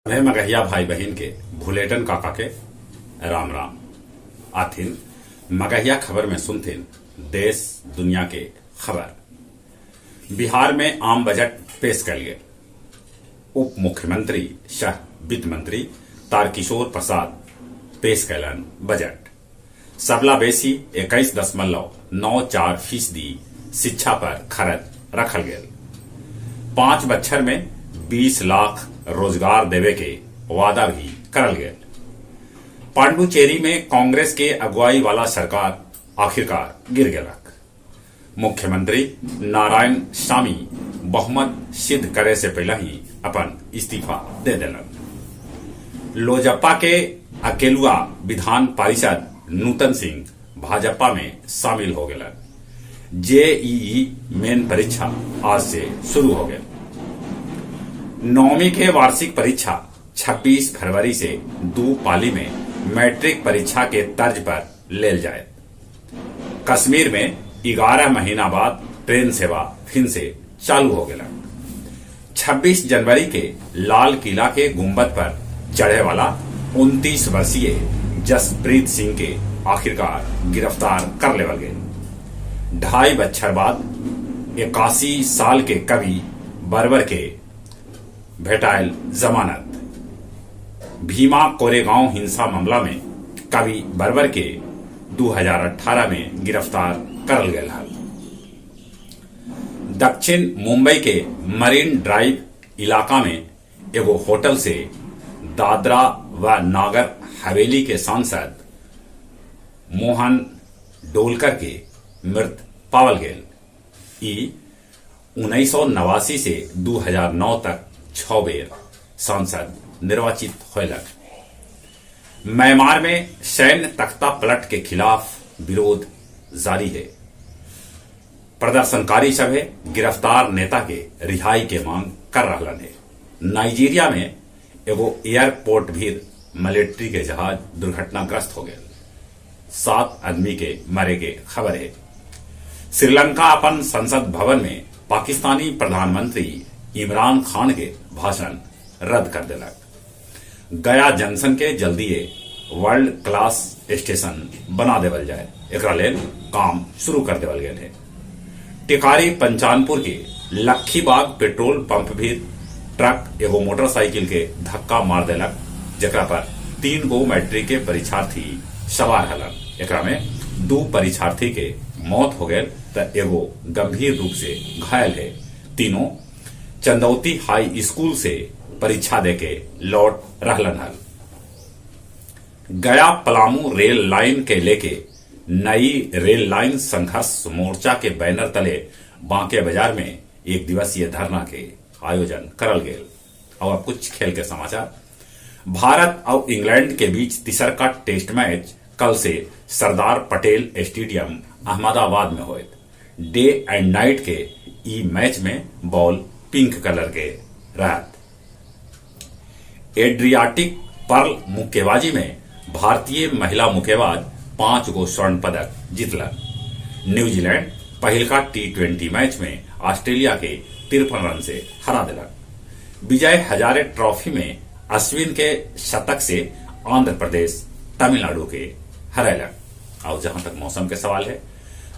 सभे मगहिया भाई बहिन के भुलेटन काका के राम राम। आथिन मगहिया खबर में सुनथिन देश दुनिया के खबर। बिहार में आम बजट पेश कयल गेल। उप मुख्यमंत्री सह वित्त मंत्री तारकिशोर प्रसाद पेश कयलन बजट। सबला बेसी 21.94% शिक्षा पर खर्च रखल गेल। 5 बच्छर में 20 लाख रोजगार देवे के वादा भी करल गेल। पांडुचेरी में कांग्रेस के अगुवाई वाला सरकार आखिरकार गिर गेलक। मुख्यमंत्री नारायण स्वामी बहुमत सिद्ध करे से पहले ही अपन इस्तीफा दे देलन। लोजपा के अकेलुआ विधान परिषद नूतन सिंह भाजपा में शामिल हो गेलन। जेईई मेन परीक्षा आज से शुरू हो गए। नौवीं के वार्षिक परीक्षा 26 फरवरी से 2 पाली में मैट्रिक परीक्षा के तर्ज पर लेल जाए। कश्मीर में 11 महीना बाद ट्रेन सेवा फिर से चालू हो गया। 26 जनवरी के लाल किला के गुंबद पर चढ़े वाला 29 वर्षीय जसप्रीत सिंह के आखिरकार गिरफ्तार कर लेवल गए। 2.5 बच्छर बाद 81 साल के कवि बर्बर के भेटायल जमानत। भीमा कोरेगांव हिंसा मामला में कवि बर्बर के 2018 में गिरफ्तार करल गया हल। दक्षिण मुंबई के मरीन ड्राइव इलाका में एगो होटल से दादरा व नागर हवेली के सांसद मोहन डोलकर के मृत पावल गेल। ई 1989 से 2009 तक 6 बेर सांसद निर्वाचित होयलक। म्यांमार में सैन्य तख्ता पलट के खिलाफ विरोध जारी है। प्रदर्शनकारी सभे गिरफ्तार नेता के रिहाई के मांग कर रहलन है। नाइजीरिया में एगो एयरपोर्ट भी मिलिट्री के जहाज दुर्घटनाग्रस्त हो गए। 7 आदमी के मरे के खबर है। श्रीलंका अपन संसद भवन में पाकिस्तानी प्रधानमंत्री इमरान खान के भाषण रद्द कर देलक। गया जंक्शन के जल्दीए वर्ल्ड क्लास स्टेशन बना देवल जाए, एकरा लेल काम शुरू कर देवल गेल है। टिकारी पंचानपुर के लखीबाग पेट्रोल पंप भी ट्रक एगो मोटरसाइकिल के धक्का मार देलक, जेकरा पर 3 गो मैट्रिक के परीक्षार्थी सवार हलन। एकरा में 2 परीक्षार्थी के मौत हो गए त एगो गंभीर रूप से घायल है। तीनों चंदौती हाई स्कूल से परीक्षा देके लौट रहलन हल। गया पलामू रेल लाइन के लेके नई रेल लाइन संघर्ष मोर्चा के बैनर तले बांके बाजार में 1 दिवसीय धरना के आयोजन करल गेल। और अब कुछ खेल के समाचार। भारत और इंग्लैंड के बीच तीसरका टेस्ट मैच कल से सरदार पटेल स्टेडियम अहमदाबाद में होयत। डे एंड नाइट के ई मैच में बॉल पिंक कलर के रहत। एड्रियाटिक पर्ल मुक्केबाजी में भारतीय महिला मुक्केबाज 5 गो स्वर्ण पदक जीतलक। न्यूजीलैंड पहिलका T20 match में ऑस्ट्रेलिया के 53 रन से हरा दिलक। विजय हजारे ट्रॉफी में अश्विन के शतक से आंध्र प्रदेश तमिलनाडु के हरैलक। और जहां तक मौसम के सवाल है,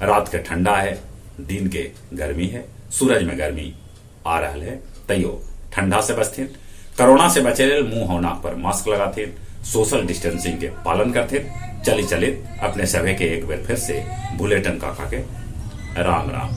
रात के ठंडा है, दिन के गर्मी है, सूरज में गर्मी आ रहा है, तैयो ठंडा से बचथिन। कोरोना से बचे लेल मुंह और नाक पर मास्क लगाथिन, सोशल डिस्टेंसिंग के पालन करथिन। चली चले अपने सभे के एक बार फिर से बुलेटिन काका के राम राम।